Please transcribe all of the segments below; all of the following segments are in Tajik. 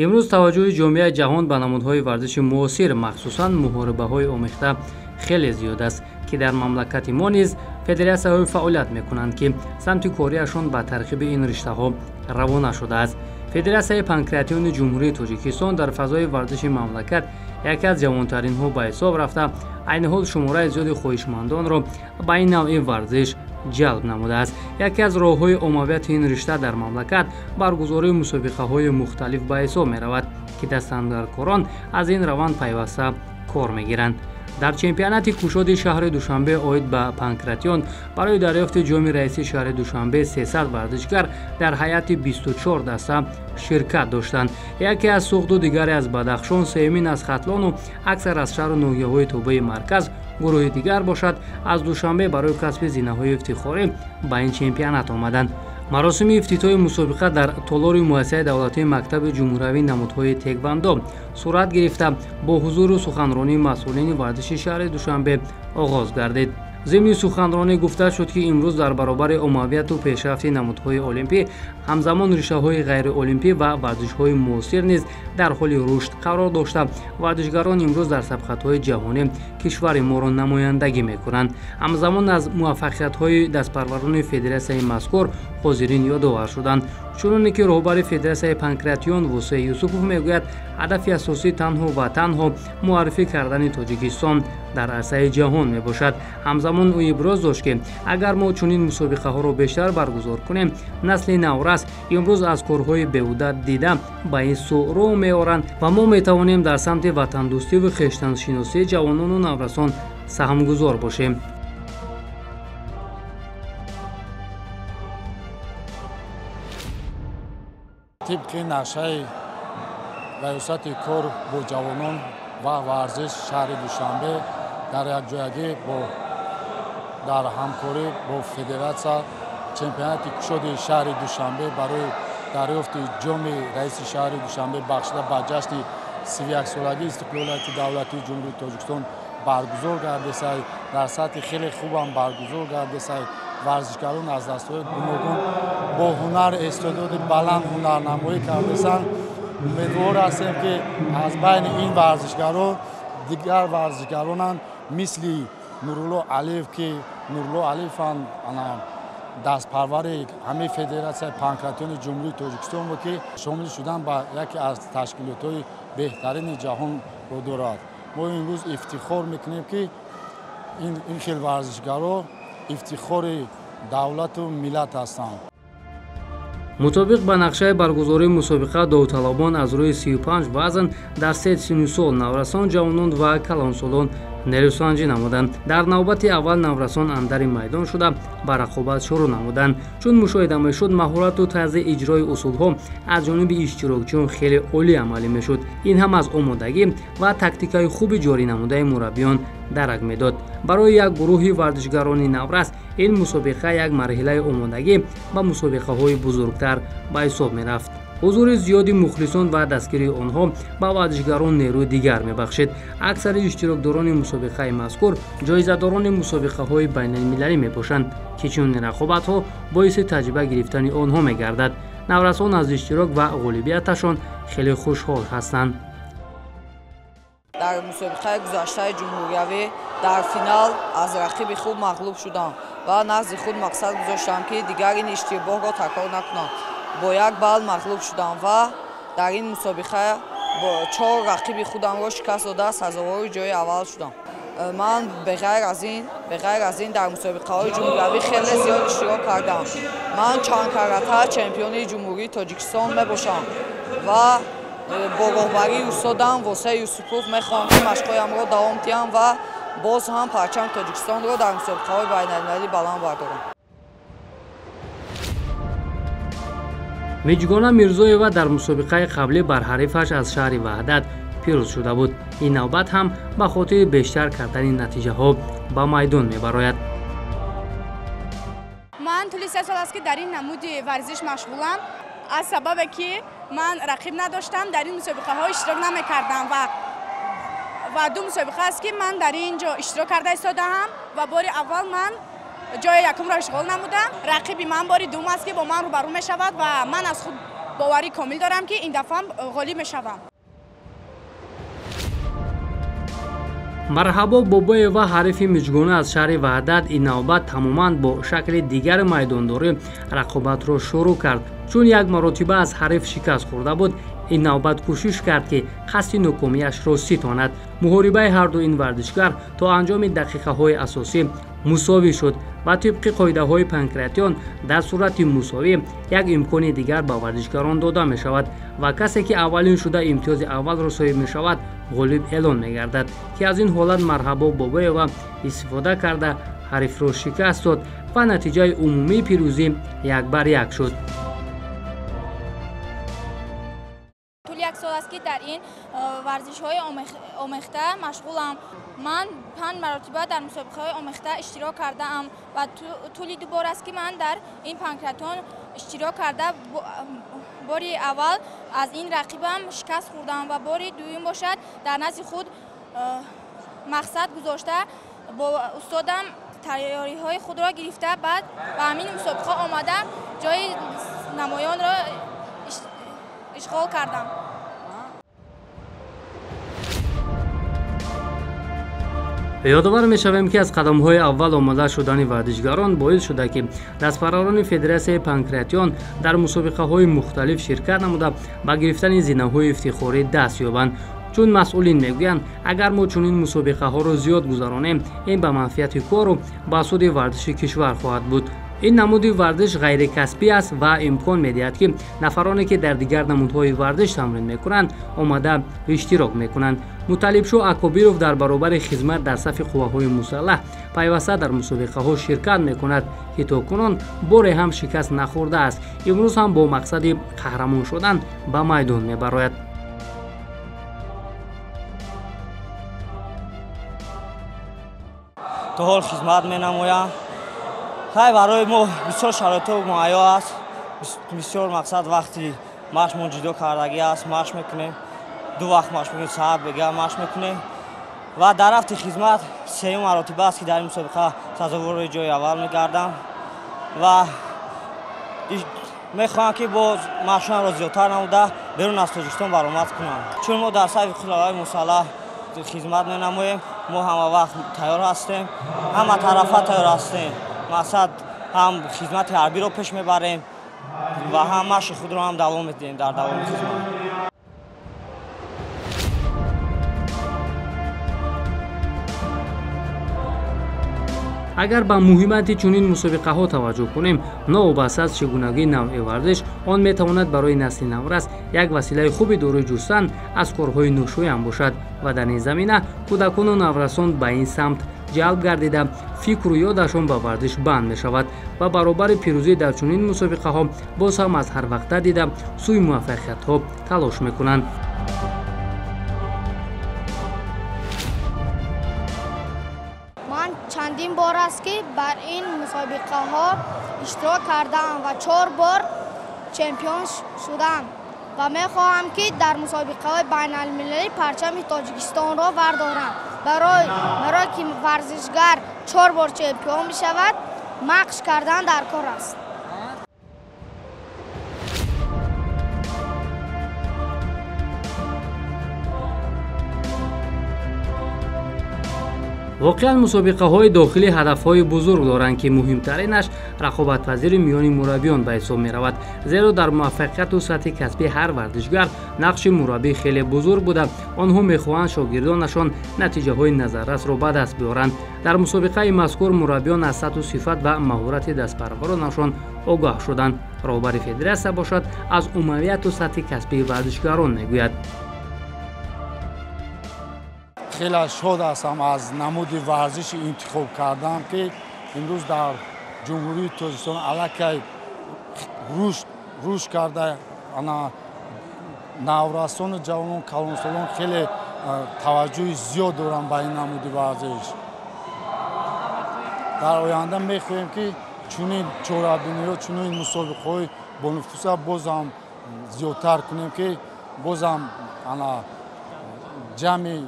Имрӯз таваҷҷӯҳи ҷомеаи ҷаҳон ба намудҳои варзиши муосир, махсусан муҳорибаҳои омехта хеле зиёд аст, ки дар мамлакати мо низ федератсияҳои фаъолият мекунанд, ки самти кориашон ба тарғиби ин риштаҳо равона шудааст. Федератсияи панкратиони Ҷумҳурии Тоҷикистон дар фазои варзиши мамлакат яке аз ҷавонтаринҳо ба ҳисоб рафта, айни ҳол шумораи зиёди хоҳишмандонро ба ин навъи варзиш ҷалб намудааст. Яке аз роҳҳои оммавияти ин ришта дар мамлакат баргузории мусобиқаҳои мухталиф ба ҳисоб меравад, ки дастандаркорон аз ин раванд пайваста кор мегиранд. Дар чемпионати кушоди шаҳри Душанбе оид ба панкратион барои дарёфти ҷоми раиси шаҳри Душанбе 300 варзишгар дар ҳайати 24 даста ширкат доштанд. Яке аз Суғду, дигаре аз Бадахшон, сеюмин аз Хатлону аксар аз шаҳру ноҳияҳои тобеи марказ, гурӯҳи дигар бошад аз Душанбе барои касби зинаҳои ифтихорӣ ба ин чемпионат омаданд. Маросими ифтитоҳи мусобиқа дар толори муассисаи давлатии мактаби ҷумҳуриявии намудҳои теквандо сурат гирифта, бо ҳузуру суханронии масъулини варзиши шаҳри Душанбе оғоз гардид. Зимни суханронӣ гуфта шуд, ки имрӯз дар баробари оммавияту пешрафти намудҳои олимпӣ ҳамзамон риштаҳои ғайриолимпӣ ва варзишҳои муосир низ дар ҳоли рушд қарор дошта, варзишгарон имрӯз дар сабқатҳои ҷаҳонӣ кишвари моро намояндагӣ мекунанд. Ҳамзамон аз муваффақиятҳои дастпарварони федератсияи мазкур ҳозирин ёдовар шуданд. Чуноне ки роҳбари федератсияи панкратион Вусей Юсупов мегӯяд, ҳадафи асосӣ танҳо ва танҳо муаррифӣ кардани Тоҷикистон дар арсаи ҷаҳон мебошад. Ҳамзамон ӯ иброз дошт, ки агар мо чунин мусобиқаҳоро бештар баргузор кунем, насли наврас имрӯз аз корҳои беҳуда дида ба ин сӯ рӯ меоранд ва мо метавонем дар самти ватандӯстиву хештаншиносии ҷавонону наврасон саҳмгузор бошем. Тибқи нақшаи раёсати кор бо ҷавонон ва варзиш шаҳри Душанбе дар якҷоягӣ бо дар ҳамкорӣ бо федератсия чемпионати кушоди шаҳри Душанбе барои дарёфти ҷоми раиси шаҳри Душанбе бахшида ба ҷашни 31-солагии истиқлолияти давлатии Ҷумҳурии Тоҷикистон баргузор гардесай. Дар сатҳи хеле хубам баргузор гардесай. Варзишгарон аз дастҳои гуногун бо ҳунар, истеъдоди баланд ҳунарнамоӣ кардесанд. Умедвор ҳастем, ки аз байни ин варзишгарон дигар варзишгаронанд мисли Нурулло Алиев, ки Нурулло Алиев дастпарвари ҳамаи федератсияи панкратиони Ҷумҳурии Тоҷикистон буд, ки шомил шудан ба яке аз ташкилотҳои беҳтарини ҷаҳонро дорад. Мо имрӯз ифтихор мекунем, ки ин хел варзишгаро ифтихори давлату миллат ҳастанд. Мутобиқ ба нақшаи баргузории мусобиқа, довталабон аз рӯи 35 вазн дар се синну сол наврасон, ҷавонон ва калонсолон нерӯсанҷӣ намуданд. Дар навбати аввал наврасон андари майдон шуда ба рақобат шурӯъ намуданд. Чун мушоҳида мешуд, маҳорату тарзи иҷрои усулҳо аз ҷониби иштирокчиён хеле олӣ амалӣ мешуд. Ин ҳам аз омодагӣ ва тактикаи хуби ҷорӣ намудаи мураббиён дарак медод. Барои як гурӯҳи варзишгарони наврас ин мусобиқа як марҳилаи омодагӣ ба мусобиқаҳои бузургтар ба ҳисоб мерафт. Ҳузури зиёди мухлисон ва дастгирии онҳо ба варзишгарон нерӯи дигар мебахшид. Аксари иштирокдорони мусобиқаи мазкур ҷоизадорони мусобиқаҳои байналмилалӣ мебошанд, ки чунин рақобатҳо боиси таҷриба гирифтани онҳо мегардад. Наврасон аз иштирок ва ғолибияташон хеле хушҳол ҳастанд. Дар мусобиқаи гузаштаи ҷумҳуриявӣ дар финал аз рақиби худ мағлуб шудам ва назди худ мақсад гузоштам, ки дигар ин иштибоҳро такрор накунам. Бо як балл мағлуб шудам ва дар ин мусобиқа бо 4 рақиби худамро шикаст дода сазовори ҷои аввал шудам. Ман беғайр аз ин дар мусобиқаҳои ҷумҳуриявӣ хеле зиёд иштирок кардам. Ман чанд карата чемпиони Ҷумҳурии Тоҷикистон мебошам ва бо роҳбарии устодам Восеъ Юсупов мехоҳам, ки машқҳоямро давом диҳам ва боз ҳам парчами Тоҷикистонро дар мусобиқаҳои байналмилалӣ баланд бардорам. Миҷгона Мирзоева дар мусобиқаи қаблӣ бар ҳарифаш аз шаҳри Ваҳдат пирӯз шуда буд. Ин навбат ҳам ба хотири бештар кардани натиҷаҳо ба майдон мебарояд. Ман тӯли 3 сол аст, ки дар ин намуди варзиш машғулам. Аз сабабе ки ман рақиб надоштам, дар ин мусобиқаҳо иштирок намекардам ва ду мусобиқа аст, ки ман дар ин ҷо иштирок карда истодаам ва бори аввал ман ҷои якумро ишғол намудам. Рақиби ман бори дуюм аст, ки бо ман рӯбарӯ мешавад ва ман аз худ Боварӣ комил дорам, ки ин дафъа ғолиб мешавам. Марҳабо Бобоева, ҳарифи миҷгона аз шаҳри Ваҳдат, ин навбат тамоман бо шакли дигари майдондорӣ рақобатро шурӯъ кард. Чун як маротиба аз ҳариф шикаст хӯрда буд, ин навбат кӯшиш кард, ки қасди нокомиашро ситонад. Муҳорибаи ҳарду ин варзишгар то анҷоми дақиқаҳои асосӣ мусовӣ шуд ва тибқи қоидаҳои панкратион дар сурати мусовӣ як имкони дигар ба варзишгарон дода мешавад ва касе ки аввалин шуда имтиёзи аввалро соҳиб мешавад, ғолиб эълон мегардад, ки аз ин ҳолат Марҳабо Бобоева истифода карда ҳарифро шикаст дод ва натиҷаи умумии пирӯзӣ 1-1 шуд. Тӯли як сол аст, ки дар ин варзишҳои омехта машғулам. Ман 5 маротиба дар мусобиқаҳои омехта иштирок кардаам ва тӯли 2 бор аст, ки ман дар ин панкратон иштирок карда, бори аввал аз ин рақибам шикаст хӯрдам ва бори дуюм бошад, дар назди худ мақсад гузошта, бо устодам тайёриҳои худро гирифта, баъд ба ҳамин мусобиқа омада, ҷои намоёнро ишғол кардам. Ёдовар мешавем, ки аз қадамҳои аввал омода шудани варзишгарон боис шуда, ки дастпарварони федератсияи панкратион дар мусобиқаҳои мухталиф ширкат намуда, ба гирифтани зинаҳои ифтихорӣ даст ёбанд. Чун масъулин мегӯянд, агар мо чунин мусобиқаҳоро зиёд гузаронем, ин ба манфиати кору ба суди варзиши кишвар хоҳад буд. Ин намуди варзиш ғайрикасбӣ аст ва имкон медиҳад, ки нафароне, ки дар дигар намудҳои варзиш тамрин мекунанд, омада иштирок мекунанд. Муталлибшоҳ Акобиров дар баробари хизмат дар сафи қувваҳои мусаллаҳ пайваста дар мусобиқаҳо ширкат мекунад, ки то кунон боре ҳам шикаст нахӯрдааст. Имрӯз ҳам бо мақсади қаҳрамон шудан ба майдон мебарояд. То ҳол хизмат менамоям. Хай, барои мо бисёр шароитҳо муҳайё аст, бисёр мақсад вақти машқмон ҷудо кардагӣ аст, машқ мекунем, 2 вақт машқ мекунем, саат бега машқ мекунем ва дар рафти хизмат 3-юм маротиба аст, ки дар ин мусобиқа сазовори ҷои аввал мегардам ва мехоҳам, ки боз машқамро зиёдтар намуда берун аз Тоҷикистон баромад кунам. Чун мо дар сафи қувваҳои мусаллаҳ хизмат менамоем, мо ҳама вақт тайёр ҳастем, ҳама тарафа тайёр ҳастем. Мақсад ҳам хизмати ҳарбиро пеш мебарем ва ҳам машқи худро ҳам давом медиҳем дар давоми хизмат. Агар ба муҳимияти чунин мусобиқаҳо таваҷҷӯҳ кунем, новобаста аз чигунагии навъи варзиш, он метавонад барои насли наврас як василаи хуби дурӯй ҷустан аз корҳои ношоям бошад ва дар ин замина кӯдакону наврасон ба ин самт ҷалб гардида, фикру ёдашон ба варзиш банд мешавад ва баробари пирӯзӣ дар чунин мусобиқаҳо боз ҳам аз ҳар вақта дида сӯи муваффақиятҳо талош мекунанд. Ман чандин бор аст, ки бар ин мусобиқаҳо иштирок кардаам ва 4 бор чемпион шудам ва мехоҳам, ки дар мусобиқаҳои байналмилалӣ парчами Тоҷикистонро бардорам. Барои ки варзишгар 4 бор чемпион бишавад, машқ кардан дар кор аст. Воқеан, мусобиқаҳои дохилӣ ҳадафҳои бузург доранд, ки муҳимтаринаш рақобатпазири миёни мураббиён ба ҳисоб меравад, зеро дар муваффақияту сатҳи касбии ҳар варзишгар нақши мураббӣ хеле бузург буда, онҳо мехоҳанд шогирдонашон натиҷаҳои назаррасро ба даст биёранд. Дар мусобиқаи мазкур мураббиён аз сатҳу сифат ва маҳорати дастпарваронашон огоҳ шуданд. Роҳбари федератсия бошад, аз умумияту сатҳи касбии варзишгарон мегӯяд. Хеле шод ҳастам аз намуди варзиши интихоб кардам, ки имрӯз дар Ҷумҳурии Тоҷикистон аллакай рушд карда, наврасону ҷавонон, калонсолон хеле таваҷҷӯҳи зиёд доранд ба ин намуди варзиш. Дар оянда мехоҳем, ки чунин чорабиниҳо, чунин мусобиқаҳои бонуфуза боз ҳам зиёдтар кунем, ки боз ҳам ҷамъи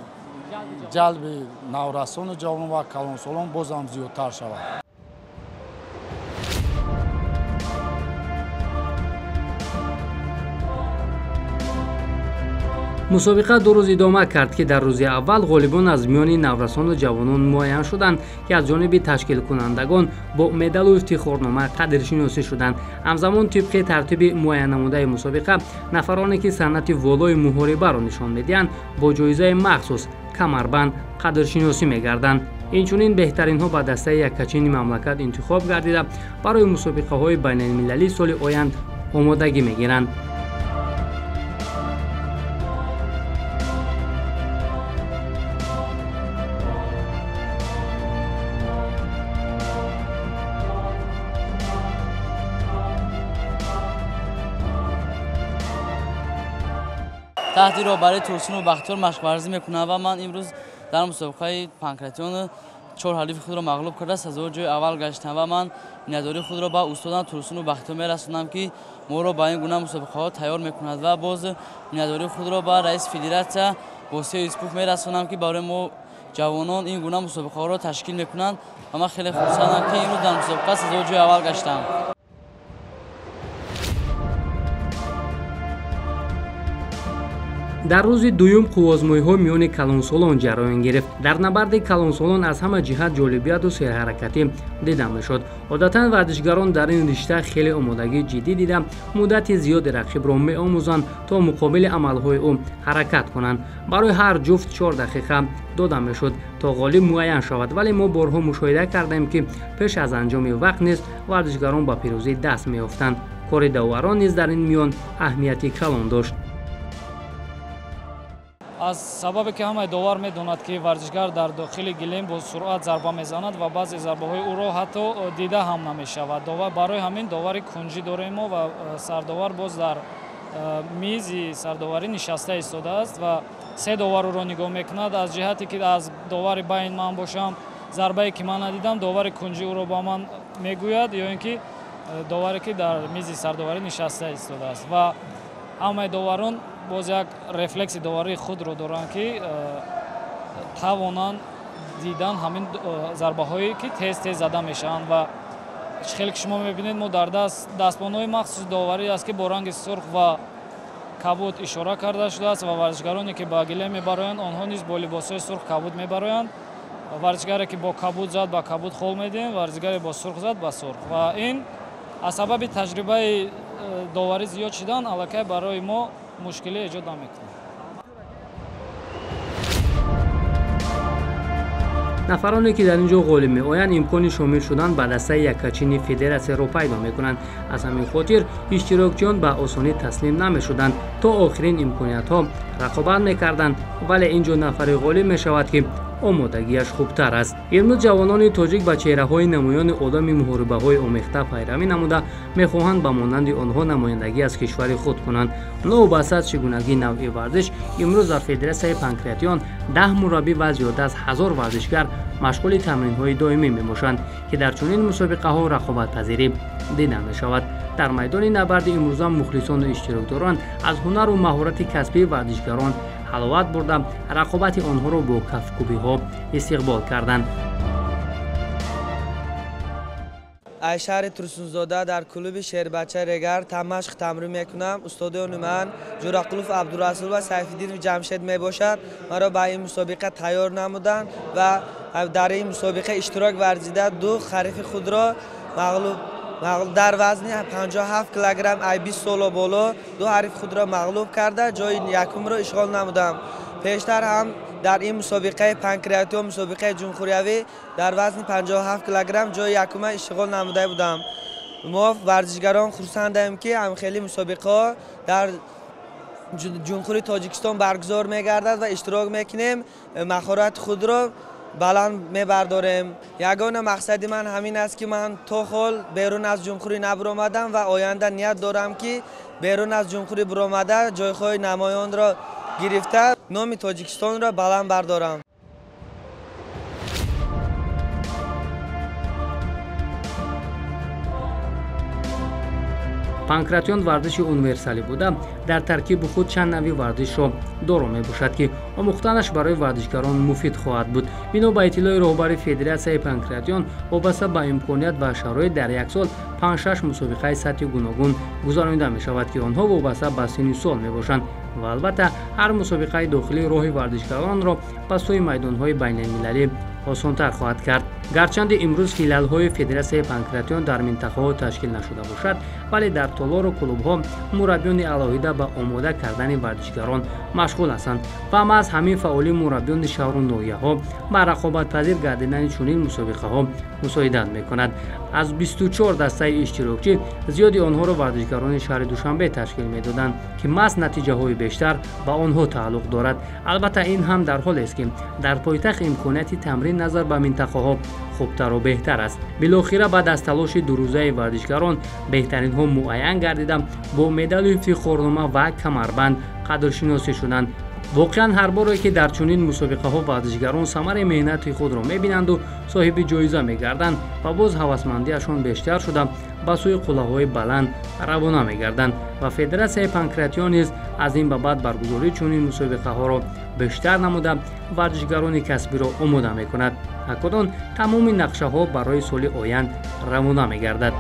ҷалби наврасону ҷавонон ва калонсолон боз ҳам зиёдтар шавад. Мусобиқа 2 рӯз идома кард, ки дар рӯзи аввал ғолибон аз миёни наврасону ҷавонон муайян шуданд, ки аз ҷониби ташкилкунандагон бо медалу ифтихорнома қадршиносӣ шуданд. Ҳамзамон тибқи тартиби муайяннамудаи мусобиқа нафароне ки санъати волои муҳорибаро нишон медиҳанд бо ҷоизаи махсус камарбанд қадршиносӣ мегарданд. Инчунин беҳтаринҳо ба дастаи яккачини мамлакат интихоб гардида барои мусобиқаҳои байналмилалии соли оянд омодагӣ мегиранд. Таҳти роҳбарии Турсуну Бахтиёр машқварзӣ мекунам ва ман имрӯз дар мусобиқаи панкратион 4 ҳалифи худро мағлуб карда сазовори ҷои аввал гаштам ва ман миннатдории худро ба устодам Турсуну Бахтиёр мерасонам, ки моро ба ин гуна мусобиқаҳо тайёр мекунад ва боз миннатдории худро ба раиси федератсия Босиё Юсупов мерасонам, ки барои мо ҷавонон ин гуна мусобиқаҳоро ташкил мекунанд ва ман хеле хурсандам, ки имрӯз дар мусобиқа сазовори ҷои аввал гаштам. Дар рӯзи дуюм қуввозмоиҳо миёни калонсолон ҷараён гирифт. Дар набарди калонсолон аз ҳама ҷиҳат ҷолибияту серҳаракатӣ дида мешуд. Одатан варзишгарон дар ин ришта хеле омодагии ҷиддӣ дида муддати зиёди рақибро меомӯзанд то муқобили амалҳои ӯ ҳаракат кунанд. Барои ҳар ҷуфт 4 дақиқа дода мешуд то ғолиб муайян шавад, вале мо борҳо мушоҳида кардем, ки пеш аз анҷоми вақт низ варзишгарон ба пирӯзӣ даст меёфтанд. Кори доварон низ дар ин миён аҳамияти калон дошт. Аз сабабе ки ҳамаи довар медонад, ки варзишгар дар дохили гилем бо суръат зарба мезанад ва баъзе зарбаҳои ӯро ҳатто дида ҳам намешавад. Барои ҳамин довари кунҷӣ дорем мо ва сардовар боз дар мизи сардоварӣ нишаста истодааст ва 3 довар ӯро нигоҳ мекунад. Аз ҷиҳате ки аз довари байн ман бошам, зарбае ки ман надидам, довари кунҷӣ ӯро ба ман мегӯяд ё ин ки доваре ки дар мизи сардоварӣ нишаста истодааст ва ҳамаи доварон боз як рефлекси доварии худро доранд, ки тавонанд дидан ҳамин зарбаҳое ки тез-тез зада мешаванд. Ва хеле ки шумо мебинед, мо дар даст дастбонҳои махсуси доварӣ аст, ки бо ранги сурх ва кабуд ишора карда шудааст ва варзишгароне ки ба гилем мебароянд, онҳо низ бо либосҳои сурх кабуд мебароянд. Варзишгаре ки бо кабуд зад, ба кабуд хол медиҳем, варзишгаре бо сурх зад, ба сурх. Ва ин аз сабаби таҷрибаи доварӣ зиёд шудан аллакай барои мо мушкилӣ эҷод намекунад. Нафароне ки дар ин ҷо ғолиб меоянд имкони шомил шудан ба дастаи яккачини федератсияро пайдо мекунанд. Аз ҳамин хотир иштирокчиён ба осонӣ таслим намешуданд, то охирин имкониятҳо рақобат мекарданд, вале ин ҷо нафари ғолиб мешавад, ки омодагиаш хубтар аст. Имрӯз ҷавонони тоҷик ба чеҳраҳои намоёни одами муҳорибаҳои омехта пайравӣ намуда мехоҳанд ба монанди онҳо намояндагӣ аз кишвари худ кунанд. Новобаста аз чигунагии навъи варзиш, имрӯз дар федератсияи панкратион 10 мураббӣ ва зиёда аз 1000 варзишгар машғули тамринҳои доимӣ мебошанд, ки дар чунин мусобиқаҳо рақобатпазирӣ дида мешавад. Дар майдони набарди имрӯза мухлисону иштирокдорон аз ҳунару маҳорати касбии варзишгарон ҳаловат бурда рақобати онҳоро бо кафкӯбиҳо истиқбол карданд. Аз шаҳри Турсунзода дар клуби Шербача Регар машқ тамрин мекунам. Устодони ман Ҷурақулов Абдурасул ва Сайфиддинов Ҷамшед мебошад. Маро ба ин мусобиқа тайёр намуданд ва дар ин мусобиқа иштирок варзида 2 ҳарифи худро мағлуб дар вазни 57 килограмм ай 20 соло боло 2 ҳариф худро мағлуб карда ҷои якумро ишғол намудам. Пештар ҳам дар ин мусобиқаи панкратион мусобиқаи ҷумҳуриявӣ дар вазни 57 килограмм ҷои якума ишғол намуда будам. Мо варзишгарон хурсандем, ки ҳамхели мусобиқаҳо дар ҷумҳурии Тоҷикистон баргузор мегардад ва иштирок мекунем, маҳорати худро баланд мебардорем. Ягона мақсади ман ҳамин аст, ки ман то ҳол берун аз ҷумҳурӣ набаромадам ва оянда ният дорам, ки берун аз ҷумҳурӣ баромада ҷойҳои намоёнро гирифта номи Тоҷикистонро баланд бардорам. Панкратион варзиши универсалӣ буда дар таркиби худ чанд навъи варзишро доро мебошад, ки омӯхтанаш барои варзишгарон муфид хоҳад буд. Бино ба иттилои роҳбари федератсияи панкратион, вобаста ба имконият ва шароит дар як сол 5-6 мусобиқаи сатҳи гуногун гузаронида мешавад, ки онҳо вобаста ба синни сол мебошанд. Ва албатта, ҳар мусобиқаи дохилӣ роҳи варзишгаронро ба сӯи майдонҳои байналмилалӣ осонтар хоҳад кард. Гарчанде имрӯз филиалҳои Федератсияи панкратион дар минтақаҳо ташкил нашуда бошад, вале дар толору клубҳо мураббиёни алоҳида ба омода кардани варзишгарон машғул ҳастанд ва маҳз ҳамин фаъолии мураббиёни шаҳру ноҳияҳо ба рақобатпазир гардидани чунин мусобиқаҳо мусоидат мекунад. Аз 24 дастаи иштирокчӣ зиёди онҳоро варзишгарони шаҳри Душанбе ташкил медоданд, ки маҳз натиҷаҳои бештар ба онҳо тааллуқ дорад. Албатта, ин ҳам дар ҳолест, ки дар пойтахт имконияти тамрин назар ба минтақаҳо хубтару беҳтар аст. Билохира, баъд аз талоши дурӯзаи варзишгарон, беҳтаринҳо муайян гардида, бо медалу ифтихорнома ва камарбанд қадршиносӣ шуданд. Воқеан, ҳар боре ки дар чунин мусобиқаҳо варзишгарон самари меҳнати худро мебинанду соҳиби ҷоиза мегарданд ва боз ҳавасмандиашон бештар шуда, ба сӯи қуллаҳои баланд равона мегарданд ва Федератсияи панкратион низ аз ин ба баъд баргузории чунин мусобиқаҳоро бештар намуда, варзишгарони касбиро омода мекунад. Акнун тамоми нақшаҳо барои соли оянд равона мегардад.